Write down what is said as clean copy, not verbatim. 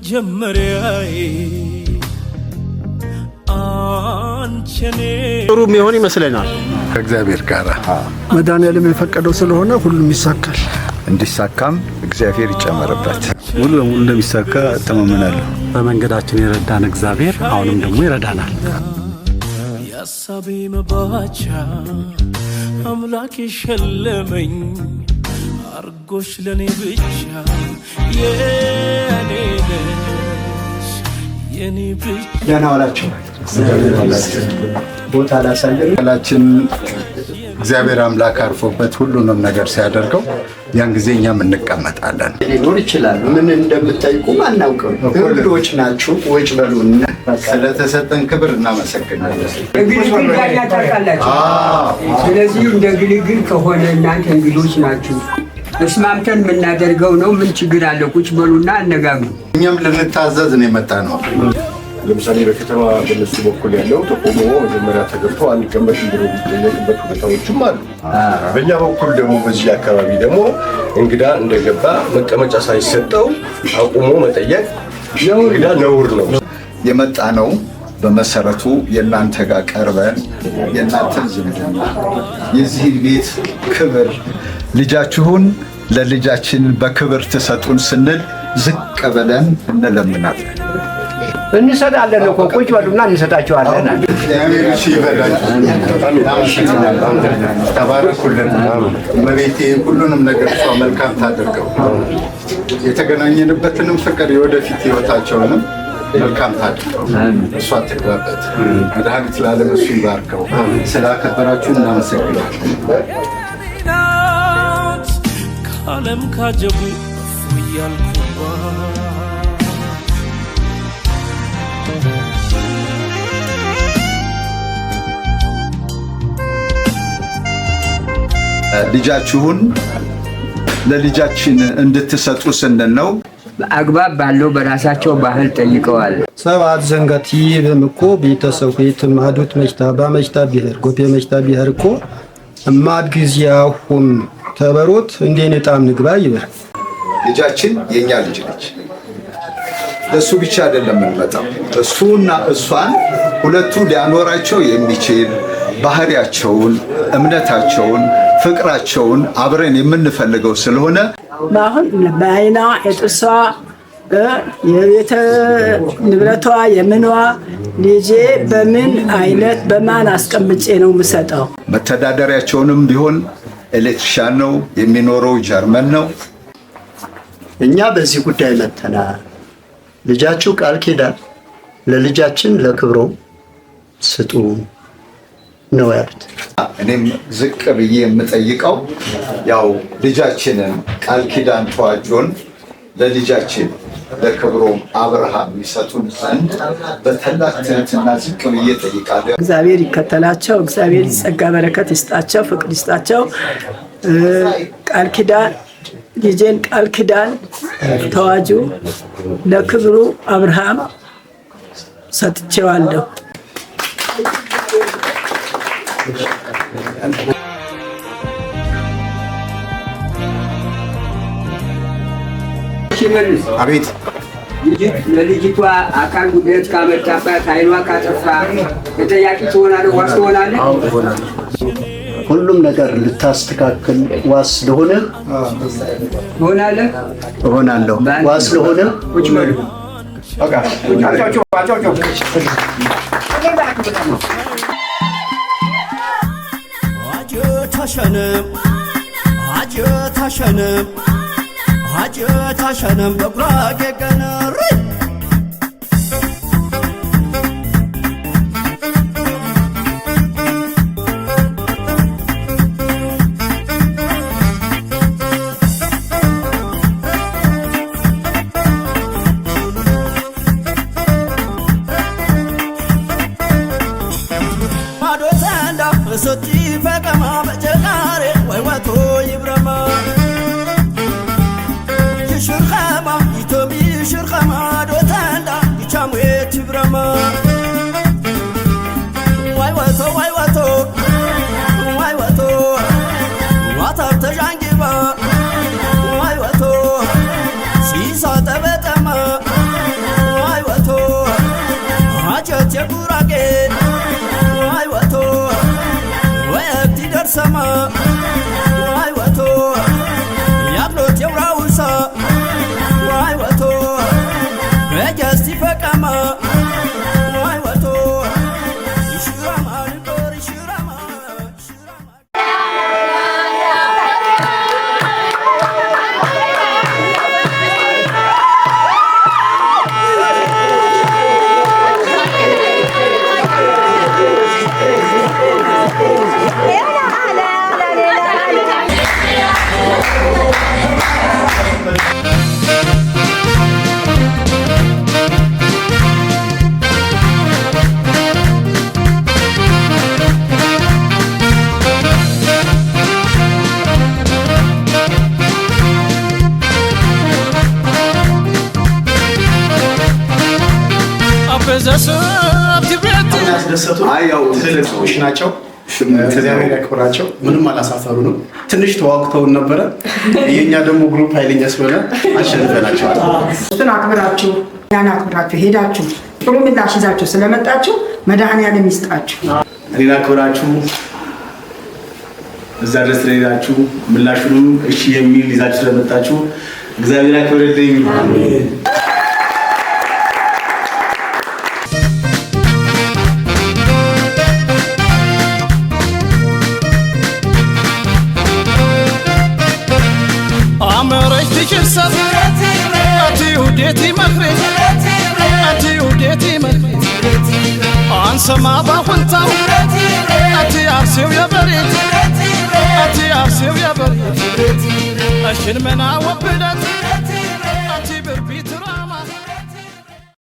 መጀመሪያዬ አንቺ እኔ ጥሩ የሚሆን ይመስለናል። ከእግዚአብሔር ጋር መድኃኒዓለም የፈቀደው ስለሆነ ሁሉም ይሳካል። እንዲሳካም እግዚአብሔር ይጨመርበት። ሙሉ በሙሉ እንደሚሳካ እተማመናለሁ። በመንገዳችን የረዳን እግዚአብሔር አሁንም ደግሞ ይረዳናል። የሀሳቤ መባቻ አምላክ የሸለመኝ አርጎሽ ለኔ ብቻ የኔ ነሽ የኔ ብቻ። ደህና ዋላችሁ። ቦታ ላሳየን። ቃላችን እግዚአብሔር አምላክ አርፎበት ሁሉንም ነገር ሲያደርገው ያን ጊዜ እኛም እንቀመጣለን። ሊኖር ይችላል። ምን እንደምጠይቁም አናውቅም። እንግዶች ናችሁ። ቁጭ በሉና ስለተሰጠን ክብር እናመሰግናለን። ግልግል ዳኛ ታውቃላችሁ። ስለዚህ እንደ ግልግል ከሆነ እናንተ እንግዶች ናችሁ። ተስማምተን የምናደርገው ነው። ምን ችግር አለ? ቁጭ በሉና አነጋግሩ። እኛም ልንታዘዝ ነው የመጣ ነው። ለምሳሌ በከተማ በነሱ በኩል ያለው ተቆሞ መጀመሪያ ተገብቶ አንቀመጥም ብሎ የሚጠየቅበት ሁኔታዎችም አሉ። በእኛ በኩል ደግሞ በዚህ አካባቢ ደግሞ እንግዳ እንደገባ መቀመጫ ሳይሰጠው አቁሞ መጠየቅ እንግዳ ነውር ነው። የመጣ ነው በመሰረቱ የእናንተ ጋር ቀርበን የእናንተን ዝምድና፣ የዚህን ቤት ክብር፣ ልጃችሁን ለልጃችን በክብር ትሰጡን ስንል ዝቅ ብለን እንለምናለን። እንሰጣለን እኮ፣ ቁጭ በሉና እንሰጣቸዋለን። እግዚአብሔር እሺ ይበላችሁ። ተባረኩልን። እመቤቴ ሁሉንም ነገር እሷ መልካም ታደርገው። የተገናኘንበትንም ፍቅር የወደፊት ህይወታቸውንም መልካም ታድርገው። እሷ ትግባበት። መድኃኒት ለዓለም እሱ ይባርከው። ስላከበራችሁ እናመሰግናለን። ናት ከዓለም ካጀቡ እፎይ ያልኩባት። ልጃችሁን ለልጃችን እንድትሰጡ ስንል ነው። አግባብ ባለው በራሳቸው ባህል ጠይቀዋል። ሰባት ዘንጋት ይብም እኮ ቤተሰብ ማዱት መጅታ ባመጅታ ብሔር ጎፔ መጅታ ብሔር እኮ እማድ ጊዜያሁም ተበሮት እንዴ ነጣም ንግባ ይበር። ልጃችን የኛ ልጅ ነች። ለእሱ ብቻ አይደለም የምንመጣው። እሱና እሷን ሁለቱ ሊያኖራቸው የሚችል ባህሪያቸውን፣ እምነታቸውን፣ ፍቅራቸውን አብረን የምንፈልገው ስለሆነ አሁን በአይኗ የጥርሷ፣ የቤተ ንብረቷ፣ የምኗ ልጄ በምን አይነት በማን አስቀምጬ ነው የምሰጠው? መተዳደሪያቸውንም ቢሆን electrician ነው፣ የሚኖረው ጀርመን ነው። እኛ በዚህ ጉዳይ መተናል። ልጃችሁ ቃል ኪዳን ለልጃችን ለክብሮም ስጡ ነው ያሉት። እኔም ዝቅ ብዬ የምጠይቀው ያው ልጃችንን ቃል ኪዳን ተዋጆን ለልጃችን ለክብሮም አብርሃም ይሰጡን ዘንድ በታላቅ ትህትና ዝቅ ብዬ እጠይቃለሁ። እግዚአብሔር ይከተላቸው። እግዚአብሔር ጸጋ በረከት ይስጣቸው፣ ፍቅር ይስጣቸው። ቃል ኪዳን ልጄን ቃል ኪዳን ተዋጁ ለክብሩ አብርሃም ሰጥቼዋለሁ። ሽመልስ። አቤት። ለልጅቷ አካል ጉድለት ካመጣባት፣ አይኗ ካጠፋ ተጠያቂ ትሆናለህ፣ ዋስ ትሆናለህ። ሁሉም ነገር ልታስተካክል ዋስ ለሆነህ ትሆናለህ። እሆናለሁ። ዋስ ለሆነህ ቁጭ በሉ። አጀታሸንም አጀታሸንም በጉራጌ ገነሪ። ማዶተንዳ እሶቲ ፈቀማ በጀጋሬ ወይወቶ ይብረማ ይሽርኸማ ይቶሚ ይሽርኸማ ዶተንዳ ይቻምዌት ይብረማ ዋይወቶ ዋይወቶ ዋይወቶ ዋታር ተዣንጊባ ዋይወቶ ሲሳ ጠበጠማ። ዘሰብ ትብረት ያስደሰቱ ያው ትልልቅ ሰዎች ናቸው። እግዚአብሔር ያክብራቸው። ምንም አላሳፈሩንም። ትንሽ ተዋግተውን ነበረ። የእኛ ደግሞ group ኃይለኛ ስለሆነ አሸንፈናቸዋል። እሱን አክብራችሁ እኛን አክብራችሁ ሄዳችሁ ጥሩ ምላሽ ይዛችሁ ስለመጣችሁ መድኃኔዓለም ይስጣችሁ። እኔን አክብራችሁ እዛ ድረስ ስለሄዳችሁ ምላሹንም እሺ የሚል ይዛችሁ ስለመጣችሁ እግዚአብሔር ያክብርልኝ። አመረች ትችርሰብ አትዩዴቲ መክሬ አትዩዴቲ መክሬ አንሰማ ባሁንታው አቲ አርሴው የበሬት አቲ አርሴው የበሬት እሽን መና ወብለት።